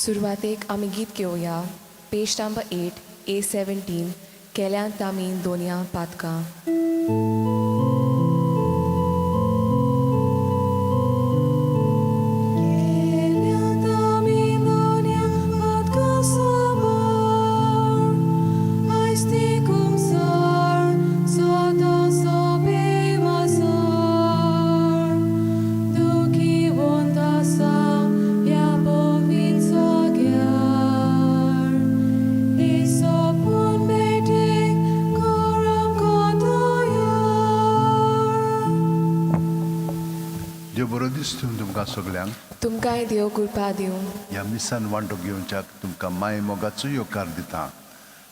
सुरवातेक आमी गीत घेवया. पेज नंबर 8 A17, केल्यांत आमी दोनया पातकां. केल्यांत आमी दोनया पातकां साबार, आयज तिगूंक सदां सोबे मासार. दुखीवंत आसा ह्या भोवीन सगळ्यार, इसोपून भेटेक कर आमकां तयार. देव बरो दिसतूं तुमकां सगल्यांक. तुमकांय देव कृपा दिवं. ह्या मिसान वांटो घेवच्याक तुमकां माय मोगाचो येवकार दिता.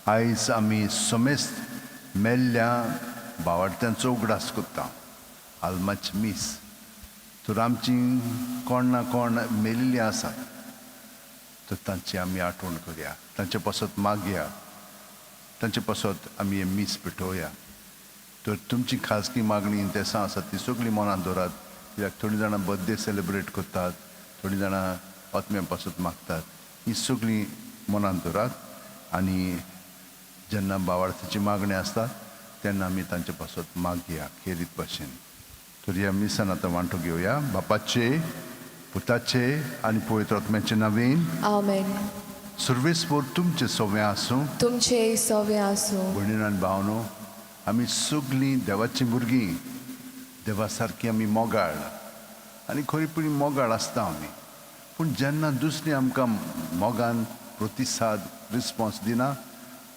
आयज आमी समेस्त मेल्ल्या भावार्थ्यांचो उगडास करता, आल्माचें मीस. तर आमची कोण ना कोण मेलिल्लीं आसात, तर तांची आमी आठवण करया, तांचे पासत मागया, तांचे पासत आमी हें मीस पेटोवया. तर तुमची खाजगी मागणी तेसां आसात ती सगळीं मनांत दवरात, कित्याक थोडीं जाणां बर्थडे सेलिब्रेट करतात, थोडीं जाणां आत्म्या पासत मागतात. ही सगळीं मनांत दवरात आनी जेन्ना भावार्थीची मागणी आसता तेन्ना आमी तांचे पासत मागया खेरीत भाशेन. तर ह्या मिसान आतां वांटो घेवया. बापाचे, पुताचे आनी पवित्र आत्म्याचे नांवेन. आमेन. सर्वेस्पर तुमचें सवें आसूं. तुमचे सवे आसूं. भयणीन आनी भावनो, आमी सगळीं देवाचीं भुरगीं. देवा सारकीं आमी मोगाळ आनी खरीपणी मोगाळ आसता आमी, पूण जेन्ना दुसरीं आमकां मोगान प्रतिसाद रिस्पोन्स दिना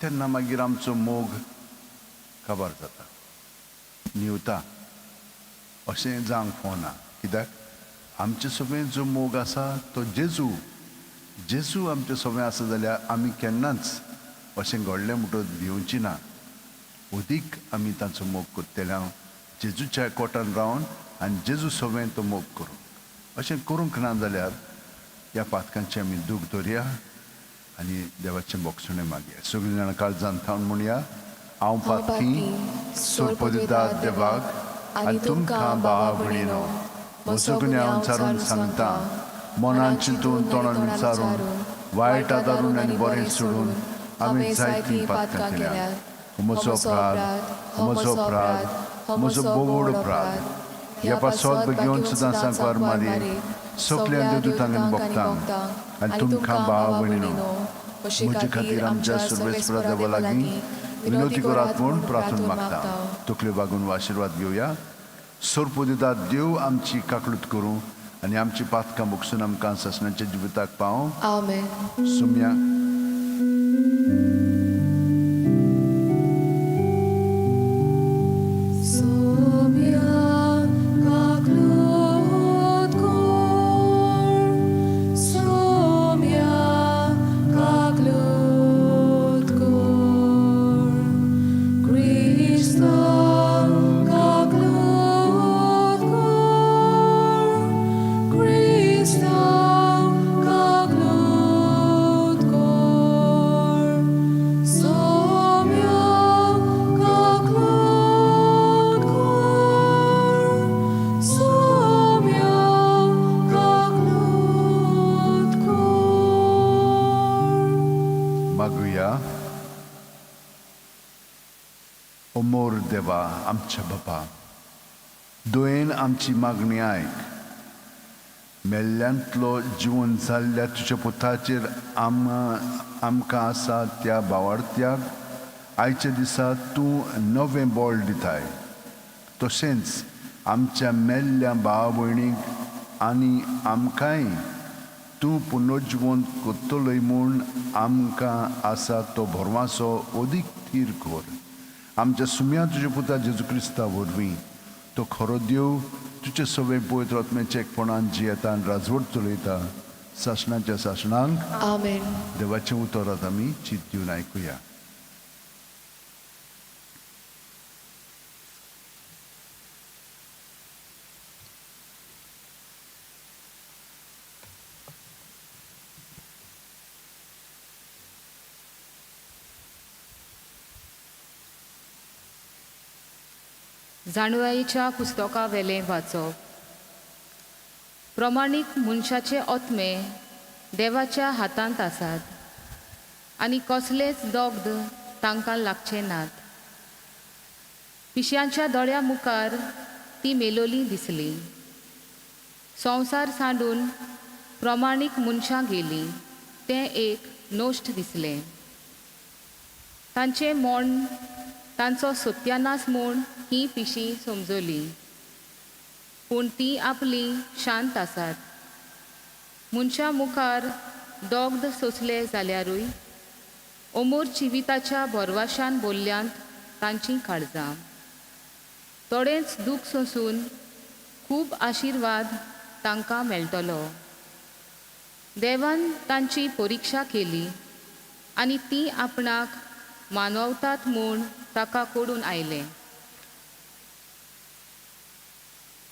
तेन्ना मागीर आमचो मोग काबार जाता, न्हिवता. अशें जावंक फावना, कित्याक आमचे सगळें जो मोग आसा तो जेजू. जेजू आमचे सगळें आसा जाल्यार आमी केन्नाच अशें घडलें म्हणटकच भिवची ना. अदीक आमी तांचो मोग करतले हांव जेजूच्या कोटान रावन आनी जेजू सगळें तो मोग करूं. अशें करूंक ना जाल्यार ह्या पातकांचें आमी दूख दवरया आनी देवाचें बोगसणें मागया. सगळीं जाणां काळजान थावन म्हणया, हांव पातकी सोरपदिदाद देवाक आनी तुमकां भावा भयणीनो म्हजो गुन्यांव विचारून सांगता. मनान चिंतून, तोंडान विचारून, वायट आदारून आनी बरें सोडून आमी जायतीं पातकां केल्यात. म्हजो अपराध, म्हजो अपराध, म्हजो बोवड अपराध. ह्या पासत बेगीन सुद्दां सांकवार मारी सगल्या देवदूतांक आनी भक्तांक आनी तुमकां भावा भयणीनो म्हजे खातीर आमच्या सर्वेस्परा देवा लागीं विनवती करात म्हूण प्रार्थना मागता. तकल्यो बागून आशिर्वाद घेवया. सोरपुदिदाद देव आमची काकळूत करूं आनी आमची पातकां भोगसून आमकां सासणाच्या जिविताक पावं. आमेन. सुम्या. सोम्या काकलूत कर, सोम्या काकलूत कर, क्रिस्ता काकलूत कर, क्रिस्ता काकलूत कर, सोम्या काकलूत कर, सोम्या काकलूत कर. मागुया. अमोर देवा, आमच्या बापा, दयेन आमची मागणी आयक. मेल्ल्यांतलो जिवन जाल्ल्या तुज्या पुताचेर आमकां आसा त्या भावार्थ्याक आयच्या दिसा तूं नवें बळ दिताय, तशेंच आमच्या मेल्ल्या भाव भयणीक आनी आमकांय तूं पुनर्जिवंत करतलोय म्हूण आमकां आसा तो भरवासो अदीक थीर कर. आमच्या सुम्या तुज्या पुता जेजू क्रिस्ता वरवीं. तो खरो देव, तुजे सगळें पवित्र आत्म्याच्या एकपणान जियेता आनी राजवट चलयता सासणाच्या सासणांक. आमेन. देवाचें उतर आतां आमी चीत दिवन आयकुया. जाणवायेच्या पुस्तका वेलें वाचप. प्रमाणीक मनशाचे आत्मे देवाच्या हातांत आसात आनी कसलेच दोग्ध तांकां लागचे नात. पिश्यांच्या दोळ्या मुखार ती मेलोली दिसली. संवसार सांडून प्रमाणीक मनशां गेलीं तें एक नश्ट दिसलें. तांचें मोण तांचो सत्यानाश म्हूण ही पिशी समजली, पूण ती आपली शांत आसात. मनशां मुखार दोग्ध सोंसले जाल्यारूय अमूर जिविताच्या भरवाशान बोल्ल्यांत तांचीं काळजां. थोडेंच दूख सोंसून खूब आशिर्वाद तांकां मेळटलो. देवान तांची परिक्षा केली आनी ती आपणाक मानवतात म्हूण ताका कोडून आयलें.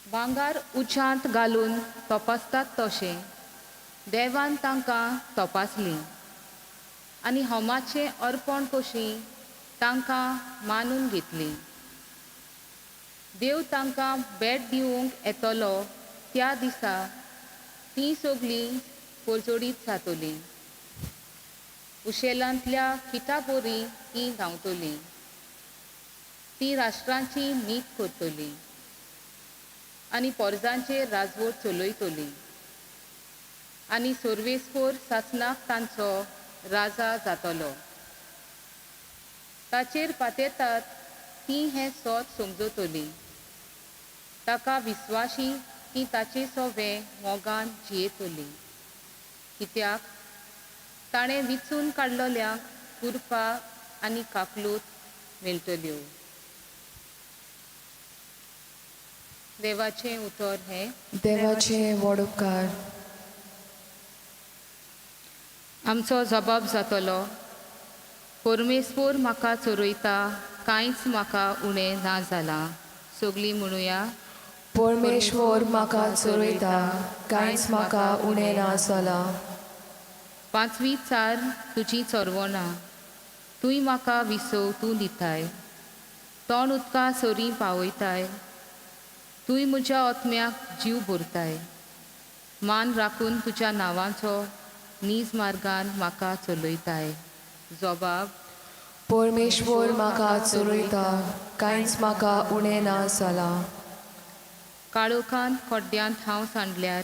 भांगर उच्यांत घालून तपासतात तशें देवान तांकां तपासलीं आनी होमाचें अर्पण कशी तांकां मानून घेतली. देव तांकां भेट दिवंक येतलो त्या दिसा तीं सगळीं परजोडीत जातलीं. उशेलांतल्या किटाबोरी तीं धांवतलीं. तीं राष्ट्रांची नीत करतलीं आनी पोरजांचेर राजवट चलयतलीं आनी सर्वेस्पोर सासणाक तांचो राजा जातलो. ताचेर पातेतात तीं हें सोत समजतलीं. ताका विस्वाशी ती ताचे सोवे मोगान जियेतली. कित्याक ताणें विचून काडलोल्यांक कुरपा आनी काकलूत मेळटल्यो. देवाचें उतर हें. देवाचे व्हड उपकार. आमचो जबाब जातलो, परमेश्वर म्हाका चरयता, कांयच म्हाका उणें ना जालां. सगळीं म्हणुया. परमेश्वर म्हाका चरयता, कांयच म्हाका उणें ना जालां. पांचवी चार तुजी चरवणां, तूंय म्हाका विसव तूं दिताय, तोंड उदका सरीं पावयताय, तूंय म्हज्या ओतम्याक जीव भरताय. मान राखून तुज्या नांवाचो नीज मार्गान म्हाका चलयताय. जबाब. परमेश्वर म्हाका चरयता, कांयच म्हाका उणें ना जालां. काळोखांत खड्ड्यांत हांव सांडल्यार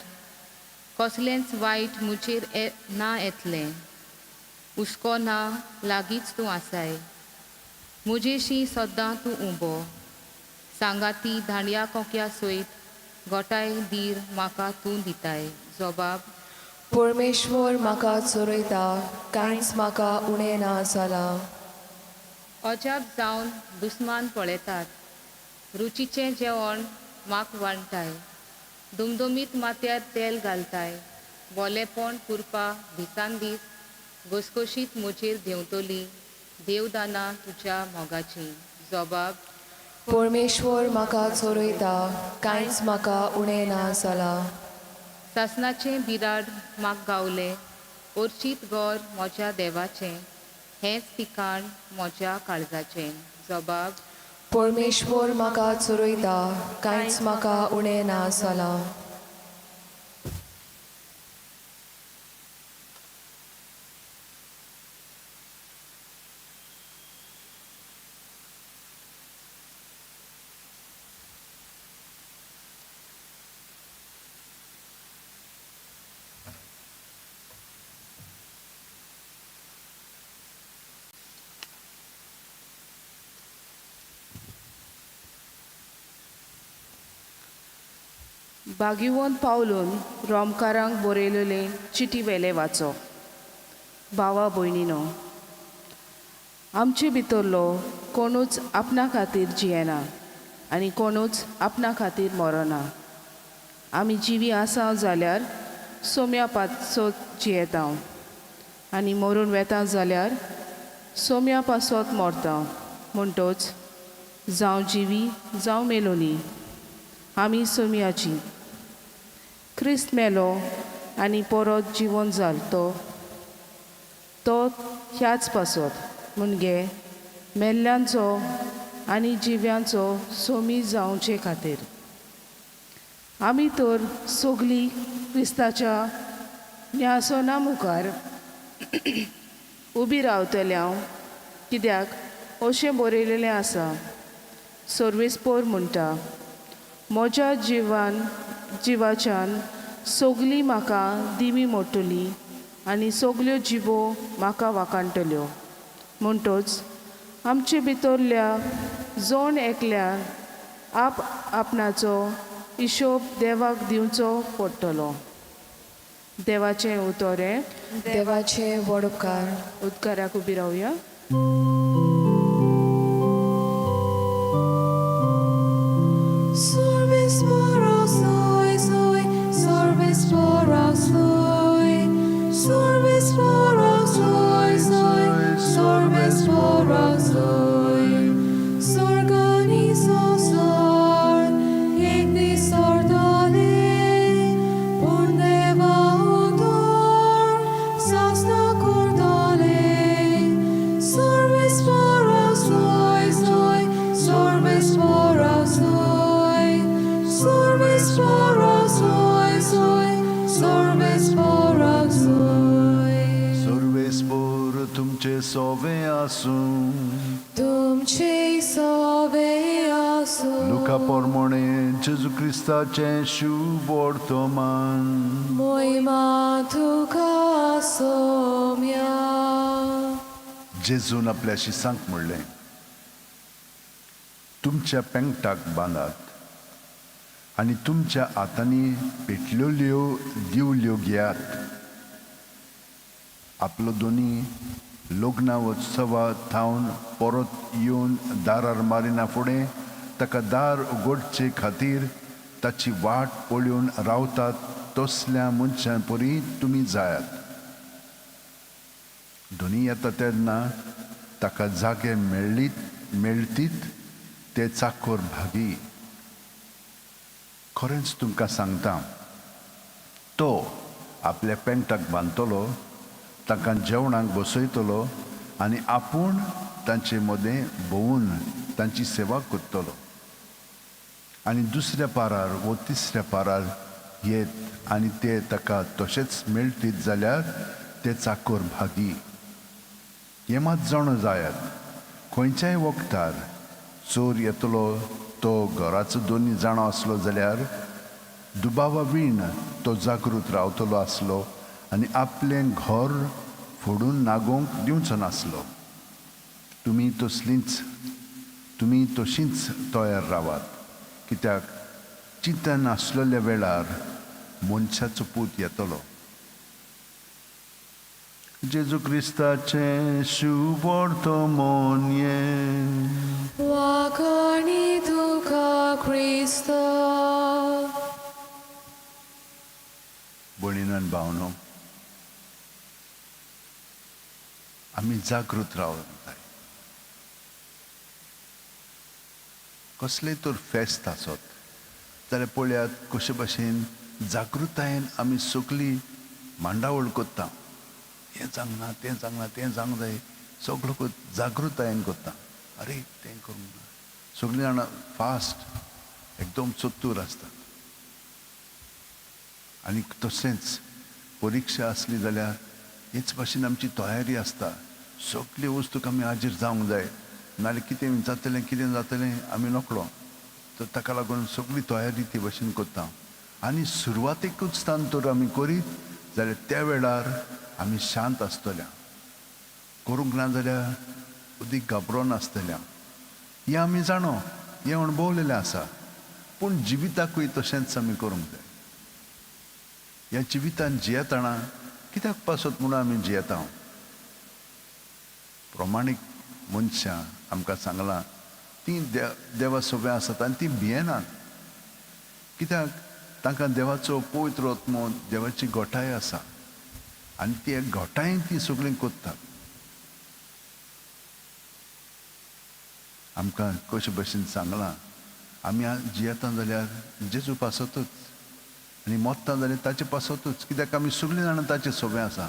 कसलेंच वायट म्हजेर ना येतलें. हुस्को ना लागींच तूं आसाय, म्हजेशी सद्दां तूं उबो. सांगाती धांडया कोक्या सयत गोठाय धीर म्हाका तूं दिताय. जबाब. परमेश्वर म्हाका चरयता, कांयच म्हाका उणें ना जालां. अजाप जावन दुस्मान पळयतात, रुचीचें जेवण म्हाक वांट्टाय, दुमदुमीत माथ्यार तेल घालताय. बोलेपण कुरपा दिसान दीस घसघशीत म्हजेर देंवतली, देवदानां तुज्या मोगाचीं. जबाब. परमेश्वर म्हाका चरयता, कांयच म्हाका उणें ना जालां. सासणाचें बिराड म्हाक गावलें, ओर्चीत घर म्हज्या देवाचें, हेंच ठिकाण म्हज्या काळजाचें. जबाब. परमेश्वर म्हाका चरयता, कांयच म्हाका उणें ना जालां. बागिवोन पावलून रोमकारांक बरयलेले चिटी वेले वाचो. भावा भयणीनो, आमचे भितरलो कोणूच आपणा खातीर जियेना आनी कोणूच आपणा खातीर मरना. आमी जिवी आसा जाल्यार सोम्या पासत जियेता आनी मरून वेता जाल्यार सोम्या पासत मरता. म्हणटोच जावं जिवी जावं मेलोली आमी सोम्याची. क्रिस्त मेलो आनी परत जिवन जालो तो ह्याच पासत म्हणजे मेल्ल्यांचो आनी जिव्यांचो सोमी जावचे खातीर. आमी तर सगळीं क्रिस्ताच्या न्यासोना मुखार उबी रावतले हांव, कित्याक अशें बरयलेलें आसा, सर्वेस्पोर म्हणटा, म्हज्या जिवान जिवाच्यान सगलीं म्हाका दिमी मोडटली आनी सगल्यो जिबो म्हाका वाखाणटल्यो. म्हणटच आमचे भितरल्या जण एकल्यान आप आपणाचो हिशोब देवाक दिवचो पडटलो. देवाचें उतर हें. देवाचे व्हड उपकार. उदकाराक उबी रावया. Sorbis porosoi, soi, sorbis porosoi, sorbis porosoi, soi, sorbis porosoi. Sorganiso sor, igni sordale, pundeva odor, sasna cordale. Sorbis porosoi, soi, sorbis porosoi, sorbis porosoi, soi, sorbis porosoi. सर्वेस्पोर तुमचे सोवे आसूं. तुमचे सोवे आसूं. लुका पोरमोणे जेजू क्रिस्ताचें शुभ वर्तमान. मोहिमा तुका सोम्या. जेजून आपल्या शिसांक म्हणलें, तुमच्या पेंगटाक बांदात आनी तुमच्या हातांनी पेटलेल्यो दिवल्यो घेयात. आपलो दोनी लग्ना उत्सवा थावन परत येवन दारार मारिना फुडें ताका दार उगडचे खातीर ताची वाट पळोवन रावतात तसल्या मनशां परी तुमी जायात. दोनी येता तेन्ना ताका जागे मेळ्ळीत मेळतीत ते चाकोर भागी. खरेंच तुमकां सांगता, तो आपल्या पेंटाक बांदतलो, तांकां जेवणाक बसयतलो आनी आपूण तांचे मदें भोंवून तांची सेवा करतलो. आनी दुसऱ्या पारार वो तिसऱ्या पारार येत आनी ते ताका तशेंच मेळटीत जाल्यार ते चाकोर भागी. हें मात जाणा जायात, खंयच्याय वखदार चोर येतलो तो घराचो दोनी जाणो आसलो जाल्यार दुबावा वीण तो जागृत रावतलो आसलो आनी आपलें घर फोडून नागोवंक दिवचो नासलो. तुमी तशींच तयार रावात, कित्याक चिंतन आसलेल्या वेळार मनशाचो पूत येतलो. जेजू क्रिस्ताचें शुभ वर्तमान हें. वाखाणी तुका क्रिस्ता. भयणीन आनी भावनो, आमी जागृत रावंक जाय. कसलें तर फेस्त आसत जाल्यार पळयात कशे भाशेन जागृतायेन आमी सगळी मांडावळ करता. हें जावंक ना, तें जावंक ना, तें जावंक जाय, सगळो जागृतायेन करता. अरे तें करूंक ना, सगळीं जाणां फास्ट एकदम चतूर आसतात. आनी तशेंच परिक्षा आसली जाल्यार हेच भाशेन आमची तयारी आसता. सगळे वस्तूक आमी हाजीर जावंक जाय, नाल्यार कितें जातलें कितें जातलें आमी नकळो. तर ताका लागून सगळी तयारी ते भाशेन करता. आनी सुरवातेकूच तान तर आमी करीत जाल्यार त्या वेळार आमी शांत आसतल्या, करूंक ना जाल्यार उदीक घाबरोन आसतल्या. हें आमी जाणो, हें अणभवलेलें आसा. पूण जिविताकूय तशेंच आमी करूंक जाय. ह्या जिवितान जियेतना कित्याक पासत म्हणून आमी जियेता? प्रमाणीक मनशां आमकां सांगलां तीं देवा सोबे आसात आनी तीं भियेनात, कित्याक तांकां देवाचो पवित्र आत्मो, देवाची घटाय आसा आनी ती घटायेन तीं सगळीं करतात. आमकां कशे भशेन सांगलां, आमी जियेता जाल्यार जेजू पासतूच आनी मोत्ता जाल्यार ताचे पासतूच, कित्याक आमी सगळीं जाणां ताचे सोबे आसा.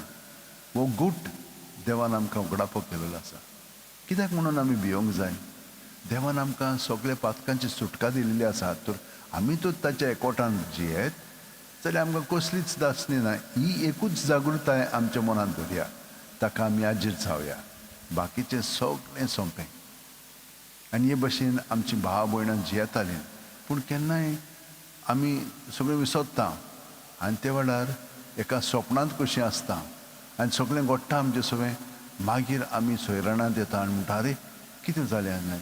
हो गूट देवान आमकां उगडापो केलेलो आसा. कित्याक म्हणून आमी भियोंक जाय? देवान आमकां सगळ्या पातकांची सुटका दिलेली आसा, तर आमी तर ताच्या एकवटान जियेत जाल्यार आमकां कसलीच दासणी ना. ही एकूच जागृताय आमच्या मनांत धरया, ताका आमी आजीर जावया, बाकीचें सगळें सोंपें. आनी हे भशेन आमची भाव भयणां जियेतालीं. पूण केन्नाय आमी सगळें विसरता आनी ते वेळार एका सपनांत कशीं आसता आनी सगळें घडटा आमचें सगळें. मागीर आमी सोयरणांत येता आनी म्हणटा, आरे कितें जालें न्हय,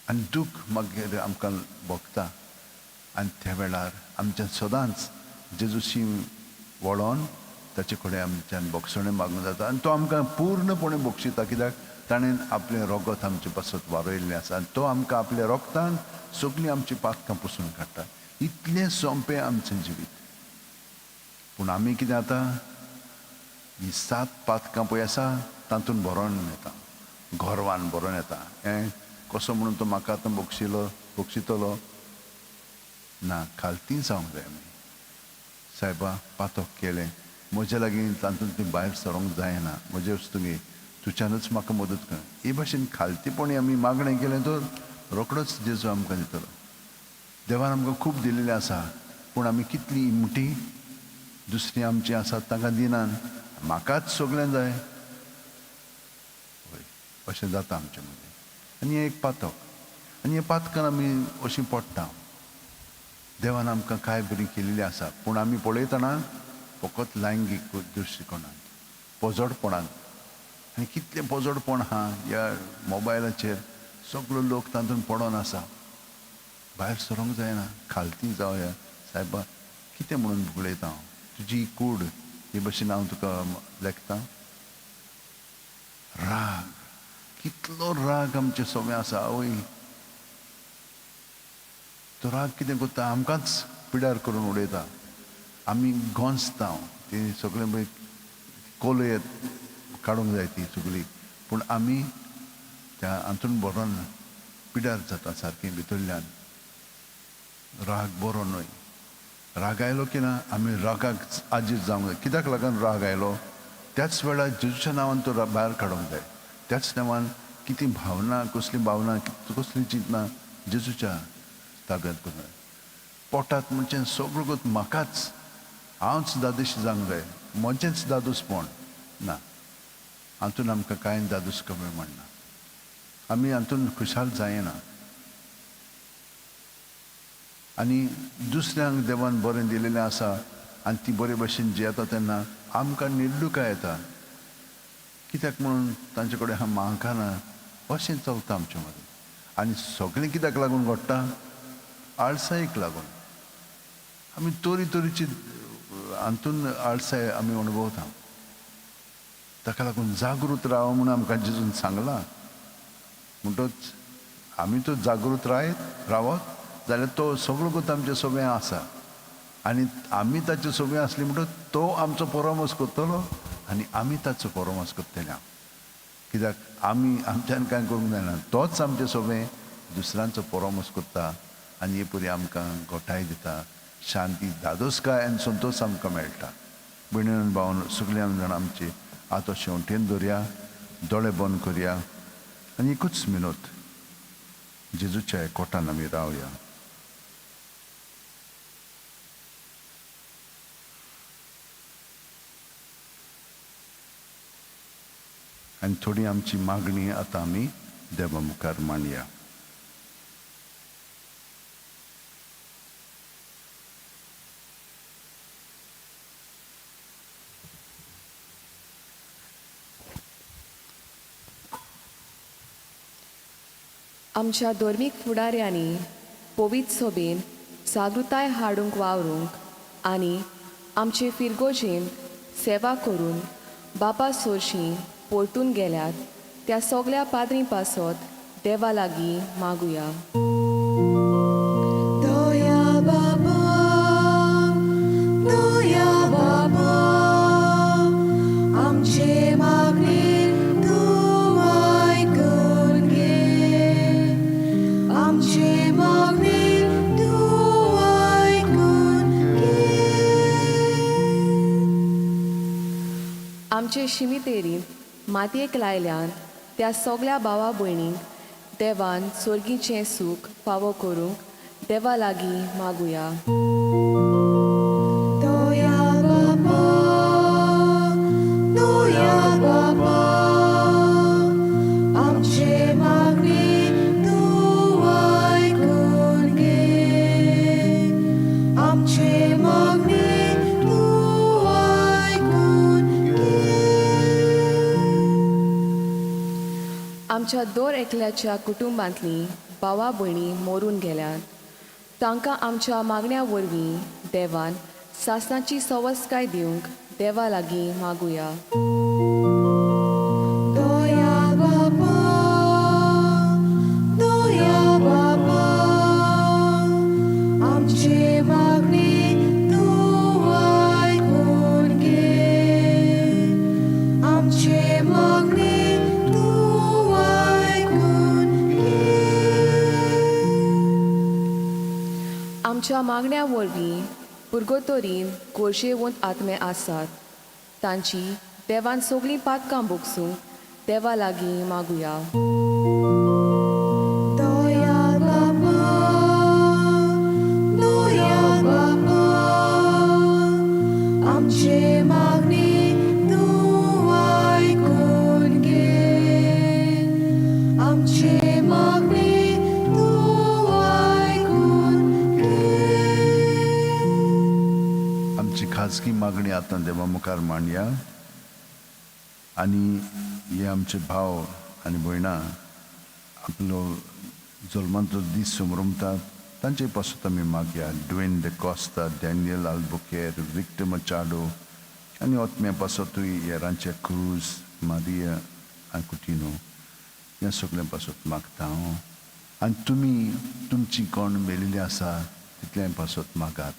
आनी दूख मागीर आमकां भोगता. आनी त्या वेळार आमच्यान सदांच जेजूशी वळोन ताचे कडेन आमच्यान बोगसणें मागूंक जाता आनी तो आमकां पूर्णपणे बक्षिता, कित्याक ताणें आपलें रगत आमचे पासत वारयल्लें आसा आनी तो आमकां आपल्या रोगतान सगळीं आमची पातकां पुसून काडटा. इतलें सोंपें आमचें जिवीत. पूण आमी कितें आतां ही 7 पातकां पळय आसा तातूंत भरोन येता, गोरवान भरोन येता. हें कसो म्हणून तो म्हाका आतां बक्षिलो बक्षितलो ना, खालती जावंक जाय आमी. सायबा पातक केलें म्हज्या लागीं, तातूंत ती भायर सरोंक जायना, म्हजे वस्तुगी तुज्यानूच म्हाका मदत कर. हे भाशेन खालतीपणी आमी मागणें केलें तर रोकडोच जेजू आमकां दितलो. देवान आमकां खूब दिल्लें आसा, पूण आमी कितली इमटी दुसरी आमची आसात तांकां दिनान, म्हाकाच सगळें जाय. हय, अशें जाता आमचे मदीं. आनी हें एक पातक, आनी हे पातकान आमी अशीं पडटा. देवान आमकां कांय बरी केल्ली आसा, पूण आमी पळयतना फकत लैंगीक दृश्टिकोणांत, पोजडपणांत. आनी कितलें पोजडपण आहा ह्या मोबायलाचेर, सगळो लोक तातूंत पडोन आसा, भायर सरोंक जायना. खालती जावया, सायबा कितें म्हणून उलयता हांव, तुजी कूड हे भशेन हांव तुका लेखता. राग, कितलो राग आमचे सगळें आसा. आवय, तो राग कितें करता, आमकांच पिड्यार करून उडयता. आमी गोंजता, ती सगळें पळय कोलयत काडूंक जाय ती सगळी, पूण आमी त्या हातून भरोन पिड्यार जाता सारकें भितरल्यान. राग बरो न्हय. राग आयलो की ना आमी रागाक आजीर जावंक जाय. कित्याक लागून राग आयलो, त्याच वेळार जेजूच्या नांवान तो भायर काडूंक जाय. त्याच नांवान कितें भावना, कसली भावना, कसली चिंतना जेजूच्या ताब्यांत करूंक जाय. पोटात म्हणजे सगळो म्हाकाच, हांवच दादोश जावंक जाय, म्हजेंच दादोसपण ना. हातून आमकां कांय दादोस कमी म्हणना, आमी हातून खुशाल जायना. आनी दुसऱ्यांक देवान बरें दिलेलें आसा आनी ती बरे भशेन जियेता तेन्ना आमकां निर्डुकाय येता, कित्याक म्हणून तांचे कडेन हांव म्हाका ना, अशें चलता आमचे मदीं. आनी सगळें कित्याक लागून घडटा, आळसायेक लागून. आमी तरी तरेची हातून आळसाय आमी अणभवता. ताका लागून जागृत राव म्हूण आमकां जेजून सांगलां. म्हणटच आमी तो जागृत रायत रावत जाल्यार तो सगळो कोत आमचे सगळें आसा आनी आमी ताचे सगळें आसली म्हणटच तो आमचो परामर्श करतलो आनी आमी ताचो परामर्श करतले. कित्याक आमी आमच्यान कांय करूंक जायना, तोच आमचें सगळें दुसऱ्यांचो परामर्श करता आनी हे परी आमकां गोठाय दिता, शांती, धादोसकाय आनी संतोश आमकां मेळटा. भयणीन भावन सगळीं आमी जाणां आमची आतां शेंवटेन दवरया, दोळे बंद करया आनी एकूच मिनत जेजूच्या कोटान आमी रावया. आनी थोडी आमची मागणी आतां आमी देवा मुखार मांडया. आमच्या धर्मीक फुडाऱ्यांनी पवित्र सभेन जागृताय हाडूंक वावरूंक आनी आमचे फिरगोजेन सेवा करून बापा सोरशी परतून गेल्यात त्या सगळ्या पाद्री पासत देवा लागीं मागुया. दया बाबा, दया बाबा, आमचे मागणे तूं आयकून घे, आमचे मागणे तूं आयकून घे. आमचे शिमितेरींत मातयेक लायल्यान त्या सगळ्या भावा भयणींक देवान सोर्गीचें सूख फावो करूंक देवा लागीं मागुया. आमच्या दर एकल्याच्या कुटुंबांतलीं भावा भयणी मरून गेल्यात. तांकां आमच्या मागण्या वरवीं देवान सासणाची सवसकाय दिवंक देवा लागीं मागुया. दया बापा, दया बापा, आमचे मागणे तूं आयकून घे. आमचे मागणे तूं आयकून घे. आमच्या मागण्या वरवीं पुर्गोतोरीन गोरशेवंत आत्मे आसात, तांची देवान सगळीं पातकां भोगसूंक देवा लागीं मागुया. दया बापा, दया बापा, आमचे मागणे तूं आयकून घे. आमचे मागणे तूं आयकून घे. आमची खाजगी मागणी आतां देवा मुखार मांडया आनी हे आमचे भाव आनी भयणां आपलो जल्मांतलो दीस समरमतात तांचे पासत आमी मागया. Dwayne de Costa, Daniel Albuquerque, Victor Machado आनी ओतम्या पासतूय हेरांचे क्रूज, मारिया आनी कुटिनो ह्या सगळ्यां पासत मागता हांव. आनी तुमी तुमची कोण मेलिल्ली आसा तितल्यां पासत मागात.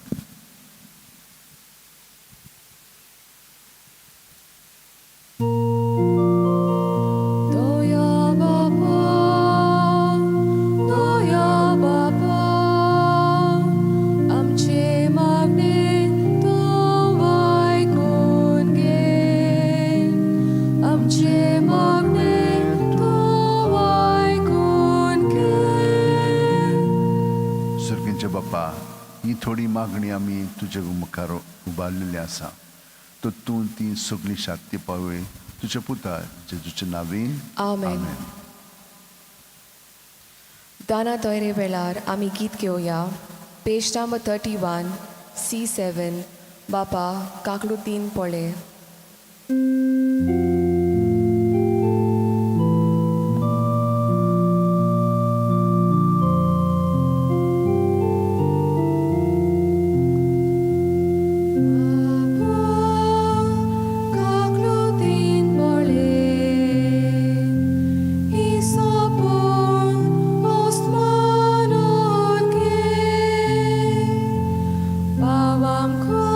दया बापा, दया बापा, आमचे मागणे तूं आयकून घे. आमचे मागणे तूं आयकून घे. सर्गींचे बापा, ही थोडी मागणी आमी तुजे मुखार उबारलेली आसा, तर तूं ती सगळी शक्ती पावय तुज्या पुता जेजूच्या नावीन. आमेन. दाना तयरे वेळार आमी गीत घेवया. पेज नंबर 31 C7, बापा काकलुतीन पळय. बापा काकलुतीन पळय, ही सोपून ओस्मानून घे. पावामकां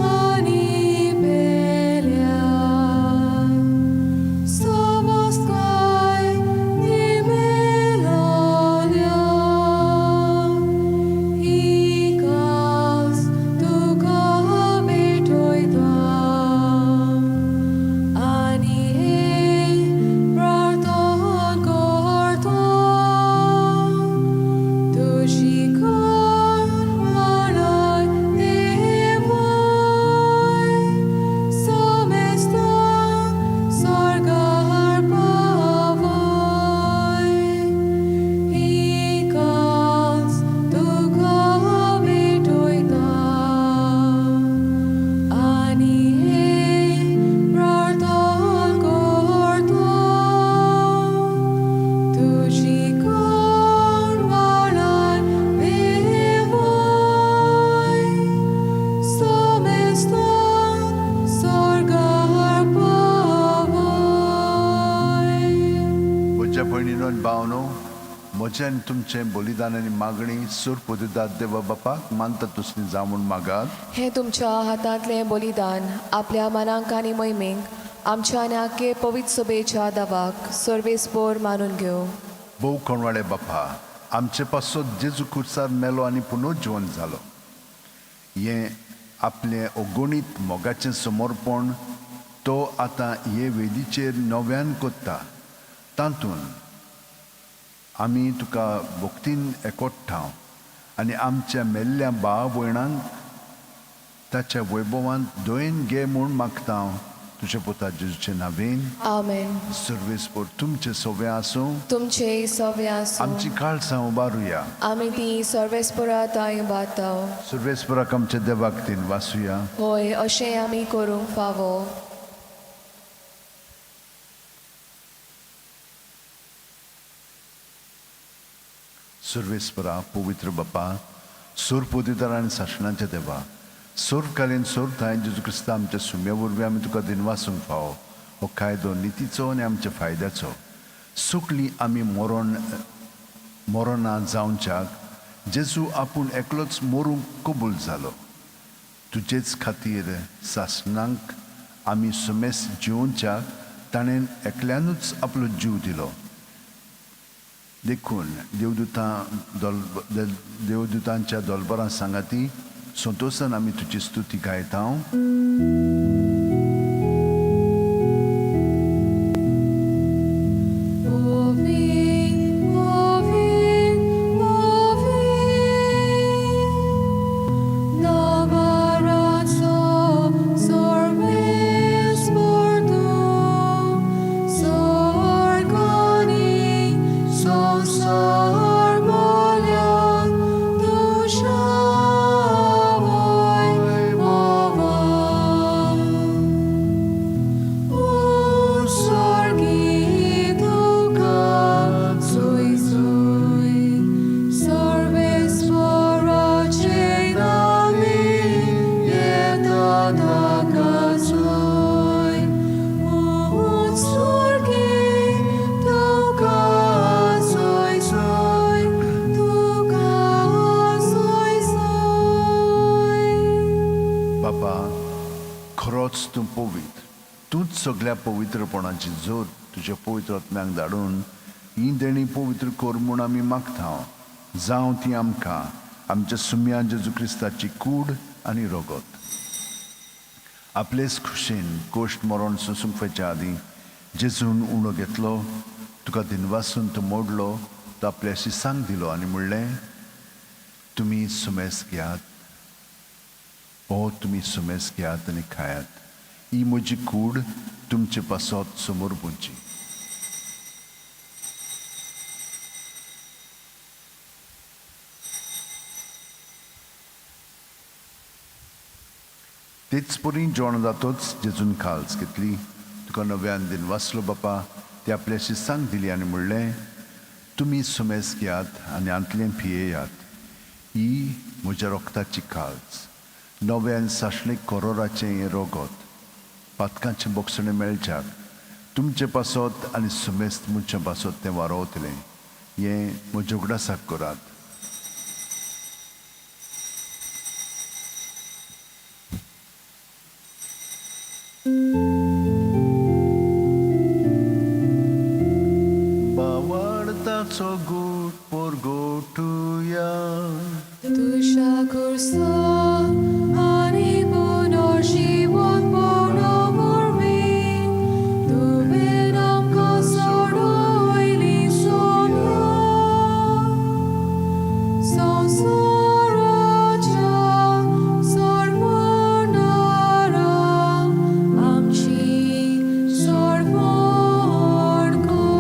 आनी पेल्या सवसकाय ती मेलोल्या. ही कास तुका भेटयता आनी हे प्रार्थन करता, तुजी कोण वाळय देवाय समेस्तांक स्वर्गार पावय. ही कास तुका भेटयता आनी हे प्रार्थन करता, तुजी कोण वाळय देवाय समेस्तांक स्वर्गार पावय. म्हज्या भयणीनो आनी भावनो, म्हजें आनी तुमचें बलिदान आनी मागणी सूर पुदिदात देवा बापाक मानता तसली जावून मागात. हें तुमच्या हातांतलें बलिदान आपल्या मनांक आनी मोहिमेक आमच्या आनी आख्खे पवित्र सभेच्या दावाक सर्वेस्पोर मानून घेवं. भोव कोणवाळे बापा, आमचे पासत जेजू खुर्सार मेलो आनी पुनर्जिवन जालो, हें आपलें अगणीत मोगाचें समर्पण तो आतां हे वेदीचेर नव्यान कोत्ता, तातूंत आमी तुका भक्तीन एकोडटा आनी आमच्या मेल्ल्या भाव भयणांक ताच्या वैभवांत दयेन घे म्हूण मागता हांव तुज्या पुता जेजूचे नावेन. आमेन. सर्वेस्पोर तुमचे सोवे आसूं. तुमचे सवे आसूं. आमची काळसां उबारुया. आमी ती सर्वेस्पोरा तांय बाताव. सर्वेस्पराक आमच्या देवाक तीन वासुया. होय, अशें आमी करूंक फावो. सर्वेस्परा पवित्र बापा, सोर पोतेदार आनी सासणाच्या देवा, सोर्वकालीन सोर थांय जेजू क्रिस्ता आमच्या सुम्या वरवीं आमी तुका दिनवासूंक फावो. हो कायदो नितीचो आनी आमच्या फायद्याचो. सगळीं आमी मरण मरना जावच्याक जेजू आपूण एकलोच मरूंक कबूल जालो. तुजेच खातीर सासणाक आमी सुमेस जिवोवच्याक ताणें एकल्यानूच आपलो जीव दिलो. देखून देवदूतां देवदूतांच्या दोलबरां सांगाती संतोशान आमी तुजी स्तुती गायता. Ove, ove, ove, Navarazzo sorves porto, sorgoni, so sorbolia, dushavoi mova. O sorgi duca sui sui, sorves fora cenami, eta daca sui. O sorgi duca sui sui, duca sui sui. बापा, खरोच तूं पवित्र, तूंच सगळ्या पवित्रपणाची जोर तुज्या पवित्र आत्म्याक धाडून ही देणी पवित्र कर म्हूण आमी मागता. जावं ती आमकां आमच्या सुम्या जेजू क्रिस्ताची कूड आनी रगत. आपलेच खुशेन कोश्ट मरण सोंसूंक पळच्या आदीं जेजून उणो घेतलो, तुका दिनवासून तो मोडलो, तो आपल्या शिसांक दिलो आनी म्हणलें, तुमी सुमेस घेयात, हो तुमी सुमेस घेयात आनी खायात. ही म्हजी कूड तुमचे पासत समोर पुंची. तेच परी जेवण जातोच जेजून खाल्स घेतली, तुका नव्यान दिन वाचलो बापा, ते आपल्या शिसांक दिली आनी म्हणलें, तुमी सुमेस घेयात आनी आंतलें पियेयात. ही म्हज्या रोगताची खाल्स, नव्यान सासणीक कोरोराचें हें रोगत, पातकांचें बोगसणें मेळच्याक तुमचे पासत आनी सुमेस्त मनशां पासत तें वारोवतलें. हें म्हज्या उगडासाक करात. बावाडताचो गोट पोरगोटुया. तुझ्या kursa ani पुनर्जीवन वरवीं तुवें आमकां सोडयली सोम्या. संवसाराच्या सोडवणारा आमची सोडवण कर.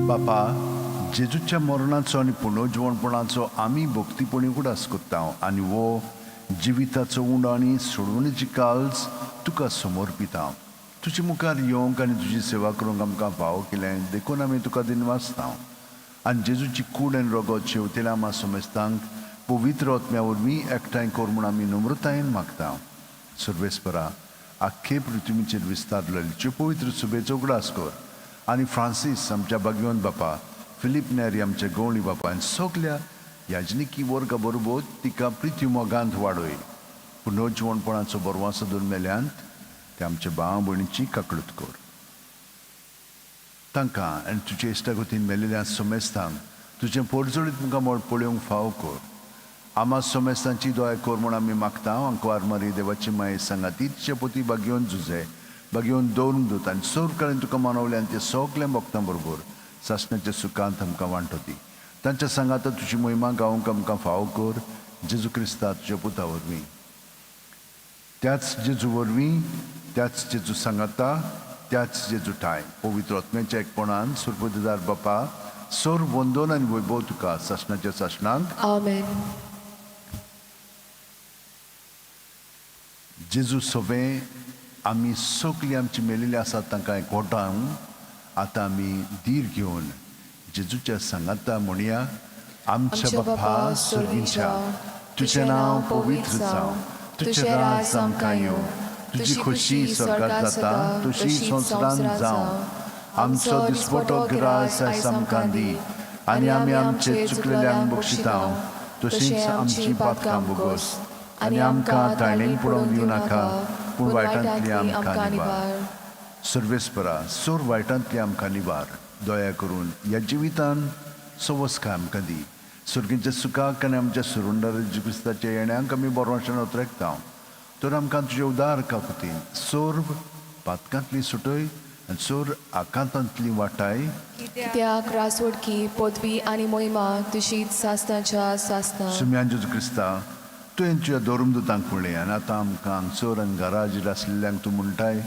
बापा, जेजूच्या मरणाचो आनी पुनर्जिवणपणाचो आमी भक्तीपणी उगडास करता आनी वो जिविताचो उंडो आनी सोडवणेची काल्स तुका समर्पिता. तुजे मुखार येवंक आनी तुजी सेवा करूंक आमकां फावो केलें देखून आमी तुका दिनवासता. आनी जेजूची कूड आनी रगत शेवतेल्या आमा समेस्तांक पवित्र आत्म्या वरवीं एकठांय कर म्हूण आमी नम्रतायेन मागता. सर्वेस्परा, आख्खे पृथ्वीचेर विस्तारलेली पवित्र सुबेचो उगडास कर आनी फ्रांसीस आमच्या भाग्यवंत बापा, फिलीप नेरी आमच्या गवळी बापा आनी सगल्या याजनिकी वर्गा बरोबर तिका प्रिती मोगांत वाडय. पुनर्जिवणपणाचो बरवासो दोन मेल्यांत ते आमच्या भाव भयणीची काकळूत कर. तांकां आनी तुजे इश्टागतीन मेलेल्या सोमेस्तांक तुजें पोरजोळीत मुखामळ पळोवंक फावो कर. आमा सोमेस्तांची दया कर म्हूण आमी मागता. आंकवार मारी देवाची माये सांगाती तिचे पोती भाग्योवन झुजे भाग्योवन दवरूंक दूत आनी सर्व तुका मानवले आनी ते सगल्या भक्तां बरोबर सासणाच्या सुखांत आमकां वांटो दी. तांच्या सांगाता तुजी महिमा गावंक आमकां फावो कर, जेजू क्रिस्ता तुज्या पुता वरवीं. त्याच जेजू वरवीं, त्याच जेजू सांगाता, त्याच जेजू ठाय पवित्र आत्म्याच्या एकपणान सुरपतीदार बापा, सोर वंदोन आनी वैभव तुका सासणाच्या सासणाक. आमेन. जेजू सोबें आमी सगळीं आमची मेलेली आसात तांकां एकवटावन आतां आमी धीर घेवन जेजूच्या सांगाता म्हणया. आमच्या बापा सर्गींच्या, तुजें नांव पवित्र जावं, तुजें राज आमकां येवं, तुजी खोशी स्वर्गात जाता तशी संवसारांत जावं. आमचो दिसपटो ग्रास आयज आमकां दी आनी आमी आमचे चुकलेल्यांक बक्षिता तशींच आमची पातकां बोगोस आनी आमकां ताणें पडोवंक दिवं नाका, पूण वायटांतली आमकां निवार. सर्वेस्परा, सोर वायटांतली आमकां निवार. दया करून ह्या जिवितान सवस्काय आमकां दी. सर्गीच्या सुखाक आनी आमच्या सुरुंडर जेजू क्रिस्ताच्या येण्याक आमी बरोवशान उतरेकता. तर आमकां तुजे उदार काकुतीन सर्व पातकांतली सुटय आनी सोर आकांतांतली वाटाय. कित्याक रासवडकी, पदवी आनी मोहिमा तुशीच सासनाच्या सासना. सुम्यान जेजू क्रिस्ता, तुवें तुज्या धर्मदूतांक पळय आनी आतां आमकां हांगसर आनी घराजेर आसलेल्यांक तूं म्हणटाय,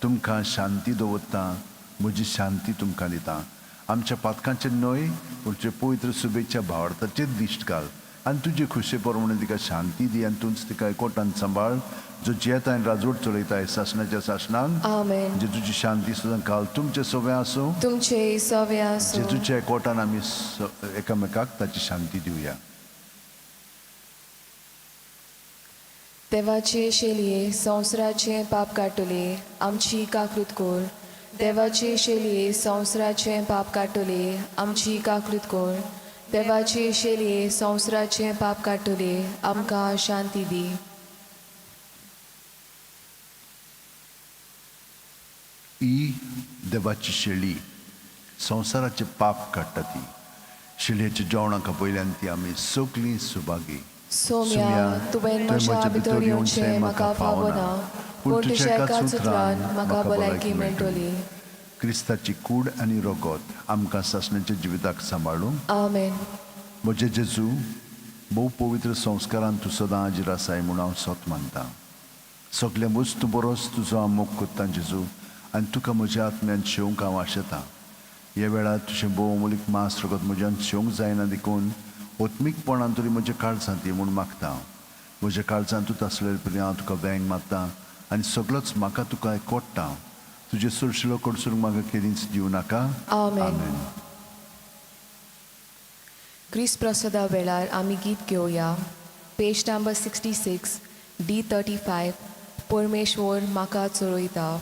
तुमकां शांती दवरता, म्हजी शांती तुमकां दिता. आमच्या पातकांचेर न्हय, पूण तुजे पवित्र शुभेच्छा भावार्थाचेर दिश्ट घाल आनी तुजे खुशे प्रमाणे तिका शांती दी आनी तूंच तिका एकवटान सांबाळ, जो जियेता आनी राजवट चलयताय सासणाच्या सासणाक. आमेन. जेजूची शांती सदां काल तुमचे सगळें आसूं. तुमचे सवे आसूं. जेजूच्या एकवटान आमी एकामेकाक ताची शांती दिवया. देवाचे शेलये, संवसाराचें पाप काडटले, आमची काकृत कोर. देवाचे शेलये, संवसाराचें पाप काडटले, आमची काकृत कोर. देवाचे शेलये, संवसाराचें पाप काडटले, आमकां शांती दी. ही देवाची शेळी संवसाराचें पाप काडटा. ती शेळयेच्या जेवणाक पयल्यान ती आमी सगळीं सुभागी. सोम्या, तुवें म्हज्या भितर येवचें म्हाका फावना, पूण तुज्या एकाच उतरान म्हाका भलायकी मेळटली. क्रिस्ताची कूड आनी रगत आमकां सासण्याच्या जिविताक सांबाळूं. आमेन. म्हजे जेजू, भोव पवित्र संस्कारान तूं सदां हाजीर आसाय म्हूण हांव सत मानतां. सगल्या वस्तू बरोच तुजो हांव मोग करतां जेजू, आनी तुका म्हज्या आत्म्यान शेवंक हांव आशेतां. ह्या वेळार तुजें भोव अमोलीक मांस रगत म्हज्यान शेवंक जायना, देखून आत्मीकपणान तरी म्हज्या काळजांत ये म्हूण मागता. म्हज्या काळजांतूच आसलेले परी हांव तुका वेंग मारता आनी सगळोच म्हाका तुका एकवट्टा. तुजे सुरशिलो कडसून म्हाका केदींच दिवं नाका. आमेन. क्रिस्त प्रसादा वेळार आमी गीत घेवया. पेज नंबर 66, D 35, परमेश्वर म्हाका चोरयता.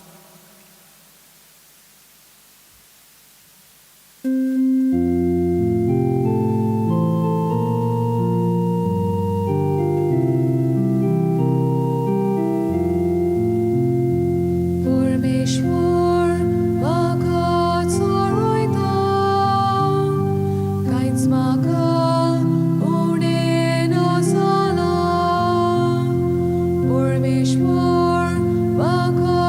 परमेश्वर म्हाका चोरयता, कांयच म्हाका उणें ना जालां. परमेश्वर म्हाका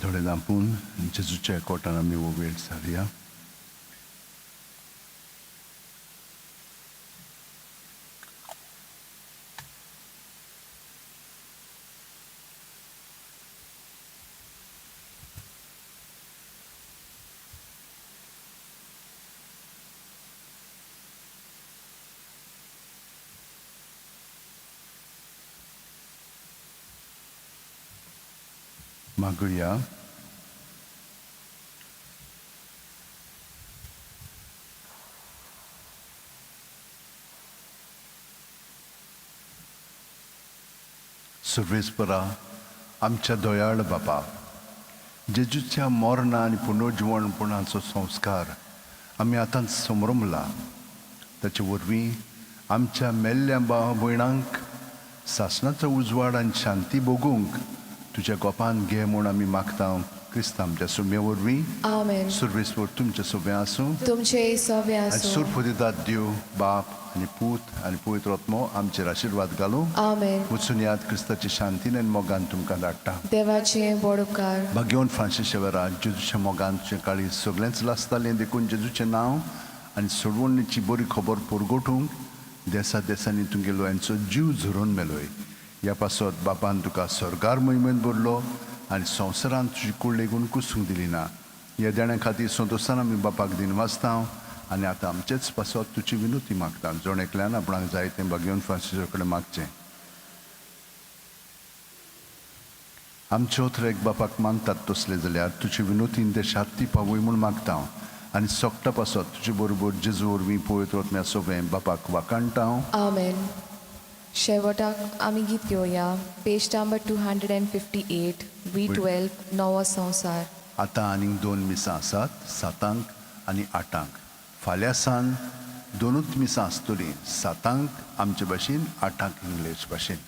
दोळे धांपून जेजूच्या कोटान आमी हो वेळ सारया. मागुया. सर्वेस्परा आमच्या दयाळ बापा, जेजूच्या मरणा आनी पुनर्जिवणपणाचो संस्कार आमी आतां समरमला. ताचे वरवीं आमच्या मेल्ल्या भाव भयणांक सासणाचो उजवाड आनी शांती भोगूंक तुज्या गोपान घे म्हूण आमी मागता क्रिस्त आमच्या सुम्या वरवीं. आमेन. सर्वेस्पर तुमचे सोबें आसूं. तुमचे सवे आनी आसूं. सुरफुदिदात देव बाप आनी पूत आनी पवित्र आत्मो आमचेर आशिर्वाद घालूं. आमेन. वचून याद क्रिस्ताची शांतीन आनी मोगान तुमकां धाडटा. देवाचे बोड उपकार. भाग्यवंत फ्रांसीस शेवेरा, जेजूच्या मोगान तुजें काळीज सगळेंच लासतालें, देखून जेजूचें नांव आनी सोडवणीची बरी खबर परगटूंक देसा देसांनी तुगेलो हेंचो जीव झरोवन मेलोय. ह्या पासत बापान तुका सर्गार मोहिमेंत भरलो आनी संवसारांत तुजी कूड लेगून कुसूंक दिली ना. ह्या देण्या खातीर संतोशान आमी बापाक दिनवासता आनी आतां आमचेच पासत तुजी विनोती मागता. जण एकल्यान आपणाक जाय तें भाग्यवंत फ्रांसीसा कडेन मागचें. आमच्यो एक बापाक मानतात तसले जाल्यार तुजे विनोतीन ते शांती पावय म्हूण मागता हांव आनी सोकटा पासत तुजे बरोबर जेजू वरवीं पवित्र आत्म्या सोबें बापाक वाखाणटा हांव. आमेन. शेवटाक आमी गीत घेवया. पेज नंबर 258, V12, नवो संवसार. आतां आनीक दोन मिसां आसात, सातांक आनी आठांक. फाल्यां सान दोनूच मिसां आसतलीं, सातांक आमचे भाशेन, आठांक इंग्लीश भाशेन.